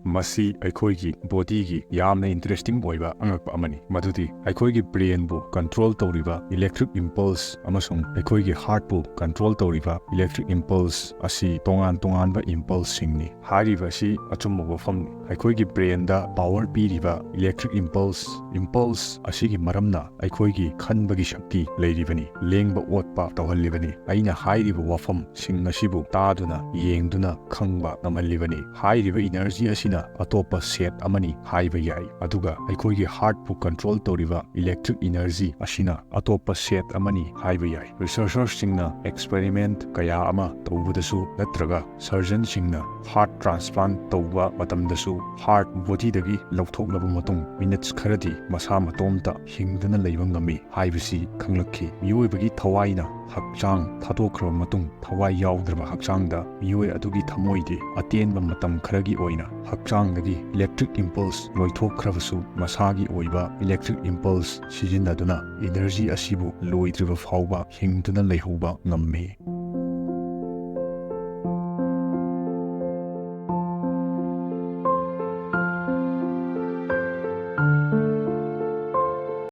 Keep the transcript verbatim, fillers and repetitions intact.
ꯃꯁꯤ ꯑꯩꯈꯣꯏꯒꯤ bodyꯒꯤ ꯌꯥꯝꯅ interesting ꯑꯣꯏꯕ ꯑꯉꯛꯄ ꯑꯃꯅꯤ, ꯃꯗꯨꯗꯤ ꯑꯩꯈꯣꯏꯒꯤ brainꯕꯨ control ꯇꯧꯔꯤꯕ electric impulse ꯑꯃꯁꯨꯡ ꯑꯩꯈꯣꯏꯒꯤ heartꯄꯨ control ꯇꯧꯔꯤꯕ electric impulse ꯑꯁꯤ ꯇꯣꯉꯥꯟ ꯇꯣꯉꯥꯟꯕ impulseꯁꯤꯡꯅꯤ꯫ ꯍꯥꯏꯔꯤꯕ ꯑꯁꯤ ꯑꯆꯨꯝꯕ ꯋꯥꯐꯝꯅꯤ꯫ ꯑꯩꯈꯣꯏꯒꯤ brainꯗ power ꯄꯤꯔꯤꯕ electric impulse, impulse ꯑꯁꯤꯒꯤ ꯃꯔꯝꯅ ꯑꯩꯈꯣꯏꯒꯤ ꯈꯟꯕꯒꯤ ꯁꯛꯇꯤ ꯂꯩꯔꯤꯕꯅꯤ, ꯂꯦꯡꯕ ꯑꯣꯠꯄ ꯇꯧꯍꯜꯂꯤꯕꯅꯤ꯫ ꯑꯩꯅ ꯍꯥꯏꯔꯤꯕ ꯋꯥꯐꯝꯁꯤꯡ ꯑꯁꯤꯕꯨ ꯇꯥꯗꯨꯅ, ꯌꯦꯡꯗꯨꯅ ꯈꯪꯕ ꯉꯝꯍꯜꯂꯤꯕꯅꯤ꯫ ꯍꯥꯏꯔꯤꯕ energy ꯑꯁꯤꯅ ꯑꯇꯣꯞꯄ set ꯑꯃꯅꯤ ꯍꯥꯏꯕ ꯌꯥꯏ, ꯑꯗꯨꯒ ꯑꯩꯈꯣꯏꯒꯤ heartꯄꯨ control ꯇꯧꯔꯤꯕ electric energy ꯑꯁꯤꯅ ꯑꯇꯣꯞꯄ set ꯑꯃꯅꯤ ꯍꯥꯏꯕ ꯌꯥꯏ꯫ Researcherꯁꯤꯡꯅ experiment ꯀꯌꯥ ꯑꯃ ꯇꯧꯕꯗꯁꯨ ꯅꯠꯇ꯭ꯔꯒ surgeonꯁꯤꯡꯅ heart transplant ꯇꯧꯕ ꯃꯇꯝꯗꯁꯨ heart bodyꯗꯒꯤ ꯂꯧꯊꯣꯛꯂꯕ ꯃꯇꯨꯡ minutes ꯈꯔꯗꯤ ꯃꯁꯥ ꯃꯇꯣꯝꯇ ꯍꯤꯡꯗꯨꯅ ꯂꯩꯕ ꯉꯝꯃꯤ ꯍꯥꯏꯕꯁꯤ ꯈꯪꯂꯛꯈꯤ꯫ ꯃꯤꯑꯣꯏꯕꯒꯤ ꯊꯋꯥꯏꯅ ꯍꯛꯆꯥꯡ ꯊꯥꯗꯣꯛꯈ꯭ꯔꯕ ꯃꯇꯨꯡ ꯊꯋꯥꯏ ꯌꯥꯎꯗ꯭ꯔꯕ ꯍꯛꯆꯥꯡꯗ ꯃꯤꯑꯣꯏ ꯑꯗꯨꯒꯤ ꯊꯃꯣꯏꯗꯤ ꯑꯇꯦꯟꯕ ꯃꯇꯝ ꯈꯔꯒꯤ ꯑꯣꯏꯅ ꯍꯛꯆꯥꯡꯗꯒꯤ electric impulse ꯂꯣꯏꯊꯣꯛꯈ꯭ꯔꯕꯁꯨ ꯃꯁꯥꯒꯤ ꯑꯣꯏꯕ electric impulse ꯁꯤꯖꯤꯟꯅꯗꯨꯅ energy ꯑꯁꯤꯕꯨ ꯂꯣꯏꯗ꯭ꯔꯤꯕ ꯐꯥꯎꯕ ꯍꯤꯡꯗꯨꯅ ꯂꯩꯍꯧꯕ ꯉꯝꯃꯤ꯫